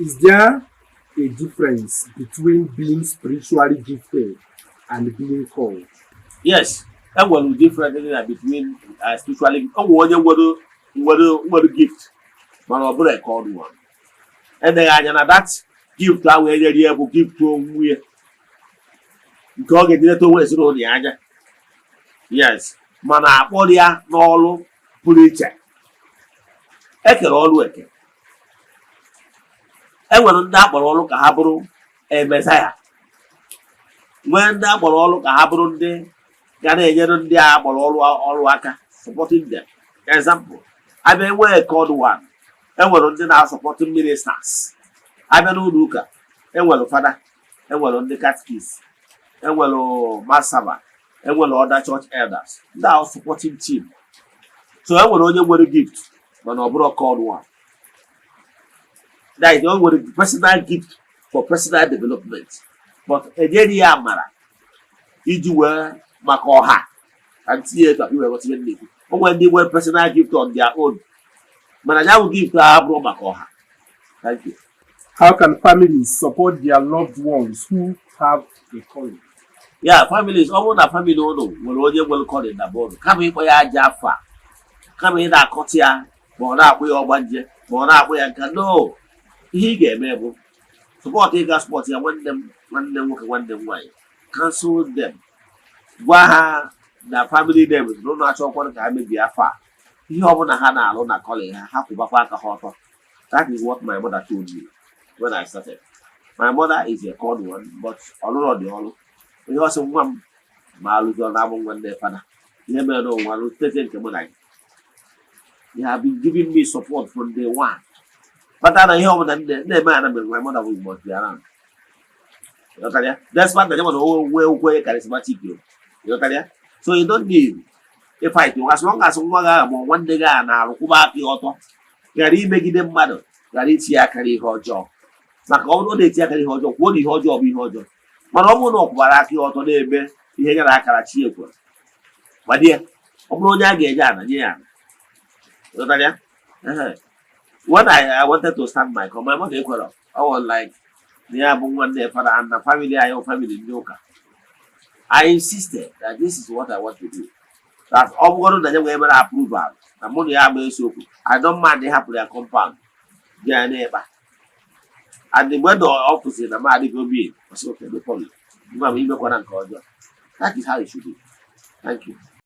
Is there a difference between being spiritually gifted and being called? Yes, enwere difference dị na between spiritually. Ọ nwere onye nwere gift, mana ọ bụrụ a called one. Edeghị anya na that gift ahụ enyere ya bụ gift onwe ya nke ọ ga-ejideta onwe ezinụlọ ya anya, yes, mana akpọrọ ya n'ọrụ pụrụ iche. Ekere ọrụ eke. Enwere ndị akpọrọ ọrụ ka ha bụrụ messiah, nwee ndị akpọrọ ọrụ ka ha bụrụ ndị ga na-enyere ndị a akpọrọ ọrụ aka, supporting them. Example, abịa enwee called one, enwere ndị na-asupport ministers. Abịa n'ụlọ ụka, enwere fada, enwere ndị catechist, enwere masaba, enwere other church elders, ndị ahụ supporting team. So enwere onye nwere gift, mana ọ bụrụ called one. That is, o nwere personal gift for personal development, but enyere ya amara iji wee maka ọha. Ka ntinye etu a iwee ghọta ihe m na-ekwu. O nwere ndị nwere personal gift on their own, mana ya bụ gift ahụ abụrụ maka ọha. Thank you. How can families support their loved ones who have a calling? Ya, families, ọ bụrụ na family ụnụ nwere onye nwere calling na bọọlụ, kama ịkpọ ya aja afa, kama ị na-akọta ya, ma ọ na-akpụ ya ọgbanje, ma ọ na-akpụ ya nka, no, ihe ị ga-eme bụ support. Ịga support ya, nwanne m, nwanne m nwoke, nwanne m nwaanyị, counsel them, gwa ha na family name na ụlọ achọkwanụ ka ha mebie afọ a. Ihe ọbụla ha na-alụ na calling ha, ha kwụbakwa aka ha ọtọ. That is what my mother told me when I started. My mother is a called one, but ọlụrọ dị ọlụ ihe ọsị nwa m ma alụzi ọ na-abụ nwanne fada. Ihe mere na ụwa tete nke mụ na gị. They have been giving me support from day one, kpatara na ihe ọbụla na-eme ana mere, my mother will must be around. Ịghọtara ya? Despite na ya mana o nwee okwe charismatic o. Ịghọtara ya? So you don't need ịfight as long as nwa gị ahụ ma nwanne gị ahụ na-arụ kwụba aka ya ọtọ, ghara imegide mmadụ, ghara itinye aka n'ihe ọjọọ. Maka ọ bụrụ na ọ na-etinye aka n'ihe ọjọọ, kwuo na ihe ọjọọ bụ ihe ọjọọ. Mana ọ bụrụ na ọ kwụbara aka ya ọtọ na-eme ihe ya na akara chi ekwere, gbadi ya. Ọ bụrụ onye a ga-enye ana, nye ya ana. Ịghọtara ya? Ehe. When I wanted to start my my mother ekwere. I was like, na ya bụ nwanne fada and na family anyị bụ family ndị ụka. I insisted that this is what I want to do. That ọ bụgoro na ya nwee mere approval na mụ na ya ama esiokwu, I don't mind ịhapụrụ ya compound bịa n'ịkpa. And mgbe na ọ kwụsịrị na m adịghị obi, ọ sị, "Okay, no problem. Ngwa m, imekwana nke ọjọọ." That is how it should be. Thank you.